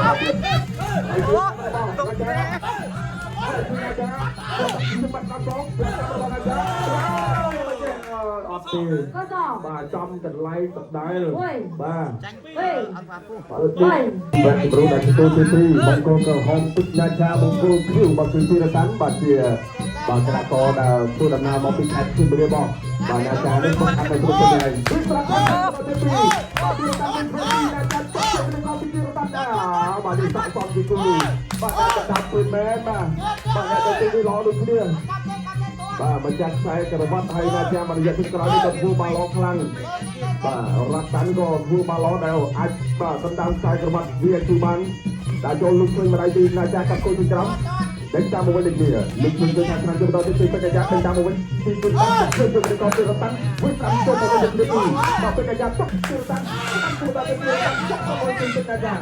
អូទុកទេ បាត់ដល់បងរបស់អាចារ្យអត់ទេ កស បាទចំកន្លែងដដែលបាទ ចាញ់ បី អត់បាពុះ បាទបាទគំរូដែលទទួលទី2បង្គោលក្រហមពេជ្រណាចាបង្គោលខៀវបាទគឺទីរតាន់បាទជាបាទគណៈករដែលធ្វើដំណើរមកពីខេត្តសៀមរាបបាទណាចានេះគាត់អាចទៅគ្រប់គ្នាហើយពីប្រាប់ទី2បាទទីតាន់ទី2ណាចាຕົកទៅក្នុងទីរតាន់ដែរបាទនេះសាកសមជាគូបាទដាក់តាមปืនមែនបាទបាទអ្នកទៅទីល្អដូចគ្នាបាទម្ចាស់ខ្សែក្រវ៉ាត់ហើយណាចាមករយៈទីក្រោយនេះក៏ធ្វើបាល់ល្អខ្លាំងបាទរ៉ាត់តាន់ក៏ធ្វើបាល់ល្អដែរអាចបាទដណ្ដើមខ្សែក្រវ៉ាត់វាគឺបានតែចូលលុកឃើញម្ដាយទីណាចាកាត់គោទីក្រោមដេញតាមមកវិញដូចគ្នាលុកឃើញទៅខាងឆ្នាំទៅដល់ទីពេជ្រកាដេញតាមមកវិញទីទីតាន់ឃើញទៅក៏ទីរតាន់វិញតាមចូលមកវិញដូចគ្នាបាទពេជ្រកាຕົកទីរតាន់តាមទៅដល់ទីរតាន់ចុកមកវិញទីពេជ្រកា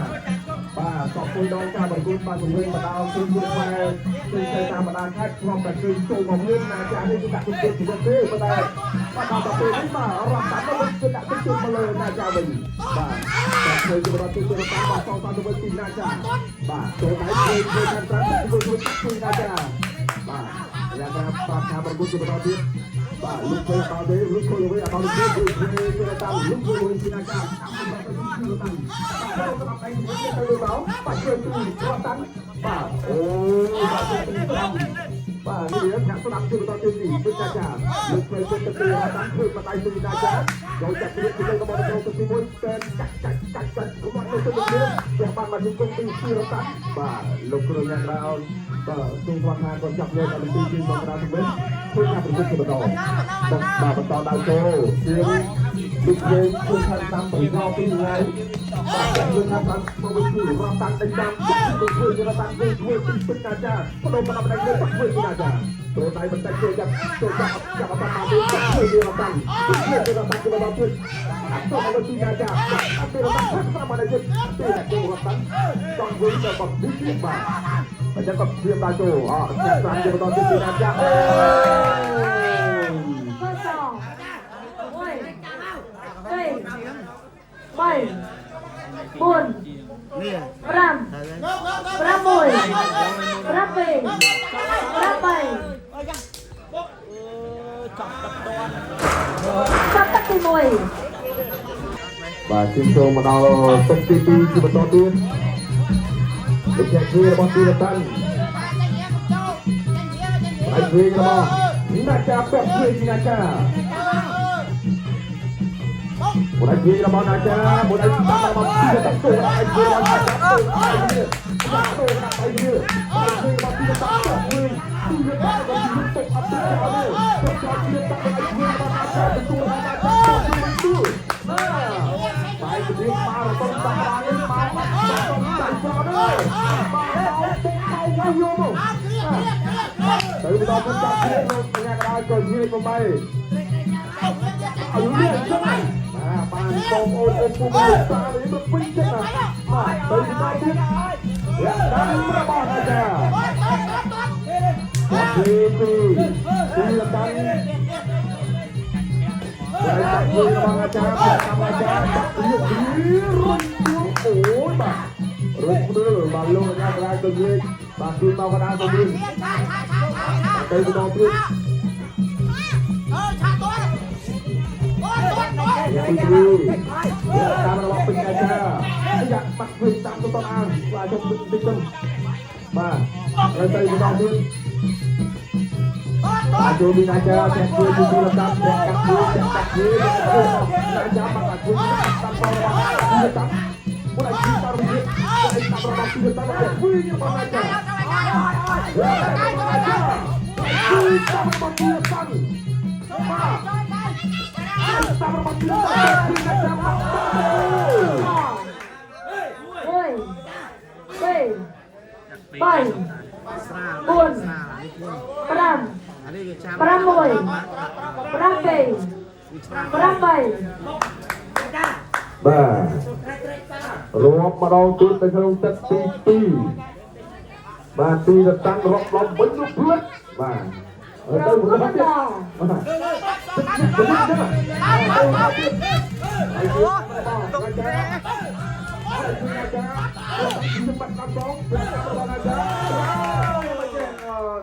បាទសពពុយដល់ការប្រកួតបាទជំរឿនបដាគឺគូខ្មែរគឺទៅតាមបណ្ដាខេត្តធ្លាប់តែគឺចូលមកមានណាចានេះគឺដាក់ទុកជីវិតទេប៉ុន្តែបាទដល់ទៅពេលនេះបាទរាប់តាន់ទៅគឺដាក់ទុកមកលើណាចាវិញបាទតែឃើញជីវិតទីទៅតាមបាទសងតាមទៅវិញពីណាចាបាទចូលដៃគឺគឺខាងត្រាំគឺគឺគឺណាចាបាទយ៉ាងណាប្រាប់ថាប្រកួតជាបន្តទៀតបាទលុកទៅអត់ទេលុកទៅវិញអត់ទេគឺគឺគឺតាមលុកទៅវិញពីណាចាតាមទៅតាមបាទទៅទៅបាទជួយទីរតាន់បាទអូបាទទីបាទនេះអ្នកស្ដាប់ជួយបន្តទៀតទីពេជ្រចាចាលោកស្រីទៅទៅរតាន់ធ្វើបដៃទីណាចាចូលចាក់ព្រាទៅរបស់ចូលទៅទី1តែកាច់កាច់កាច់កាច់កុំអត់ទៅទៅនេះព្រះបានមកជុំទីទីរតាន់បាទលោកគ្រូអ្នកក្រៅបាទទូគាត់ថាគាត់ចាប់យកដល់ទីទីមកក្រៅទៅវិញធ្វើការប្រកួតជាបន្តបាទបន្តដល់ចូលជាងលោកយើងធ្វើខាងតាមប្រយោជន៍ពីថ្ងៃបាទយើងថាតាមមកវិញគឺរត់តាំងដេញតាមគឺធ្វើជារត់តាំងគឺធ្វើទីពេជ្រណាចាបដូរបដបដៃគឺធ្វើជាណាចាចូលដៃបន្តិចចូលចាប់ចូលចាប់ចាប់អត់តាមទេធ្វើជារត់តាំងធ្វើជារត់តាំងគឺបន្តទៀតអត់ទៅមកទីណាចាអត់ទៅរត់តាំងតាមមកទៀតទីណាចូលរត់តាំងចង់វិញទៅបបនេះបាទអញ្ចឹងក៏ព្រៀបដល់ចូលអត់តាមជាបន្តទៀតទីណាចាអូ កស1 2 3 4 នេះ 5 6 7 8 ចាប់ទឹកតន់ ចាប់ទឹកទី1 បាទជិះចូលមកដល់ទឹកទី2ជាបន្តទៀតវិជ្ជាគ្រារបស់ទីរតាន់ហើយគ្រារបស់ណាចាពាក់គ្រាណាចាបុរីគ្រារបស់ណាចាបុរីតាមរបស់ទីរតាន់ទៅហើយគ្រារបស់ណាចាទៅហើយគ្រាទៅហើយគ្រាហើយគ្រារបស់ទីរតាន់ទៅគ្រាទីរតាន់ក៏ទីទៅអត់ទៅអត់ទេទៅទីរតាន់ហើយគ្រារបស់ណាចាទៅណាចាទៅទៅបាយទៅមករតុងតារានេះមកតុងចៃប្រនេះមកមកពុកមកវិញយកមកទៅដល់ពុកចាប់គ្នាលោកបញ្ញាកដាលក៏ញៀចមកបាយអើនេះចឹងបាទបានបងអូនអូនពូមកតានេះទៅពេញចិត្តណាបាទទៅដល់ទៀតតាមរបស់អាចារ្យទីទីទីតាំងហើយតាក់ជួយរបស់អាចារ្យតាមអាចារ្យតាក់វារុញអូយបាទរុញព្រឿបាទលោកអាចារ្យកដាលក៏ញៀចបាទគឺមកកដាលក៏វិញទៅដល់ទៀតទីទីតាមរបស់ពេជ្រអាចារ្យយ៉ាក់បាត់វិញតាមទៅតអាងបាទចុះតិចទៅបាទហើយទៅដល់ទៀតបាទចូលពីអាចារ្យតែជួយទីទីលំដាប់តែកាត់ជួយតែកាត់ជួយអាចារ្យបាត់ជួយតាមតរបស់ទីតាមបុរីទីតាមរបស់ទីតាមរបស់ទីតាមរបស់វិញរបស់អាចារ្យអាចារ្យជួយតាមរបស់ទីតាមបាទតាមរបស់ទីតាមទីតាម 1 2 3 ស្រាល 4 ស្រាលនេះគុណ 5 អានេះវាចាំ 6 7 8 បាទរាប់ម្ដងទៀតនៅក្នុងទឹកទី2បាទទីរតាំងរាប់ដល់វិញនោះភ្លេចបាទទៅ ប្រ ទៅទៀត កួត បាទទៅទៀតទៅទៀត ទុកទេ ណាចាបាត់ដល់បងរបស់ណាចា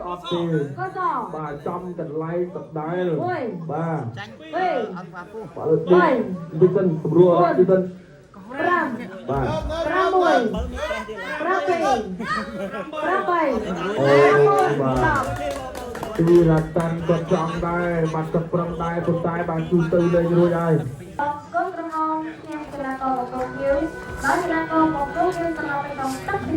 អត់ទេ កស បាទចំកន្លែងដដែលបាទ ចាញ់ 2 បាទលើទីសិនសម្រួលទីសិន 5 បាទ 6 7 8 អូបាទ 10 ទីរតាន់ក៏ចង់ដែរបាទក៏ប្រឹងដែរប៉ុន្តែបាទគូទៅលេងរួចហើយ បង្គោលក្រហមឈ្នះកីឡាករបង្គោលខៀវ ហើយកីឡាករបង្គោលខៀវត្រឡប់ទៅក្នុងទឹកទី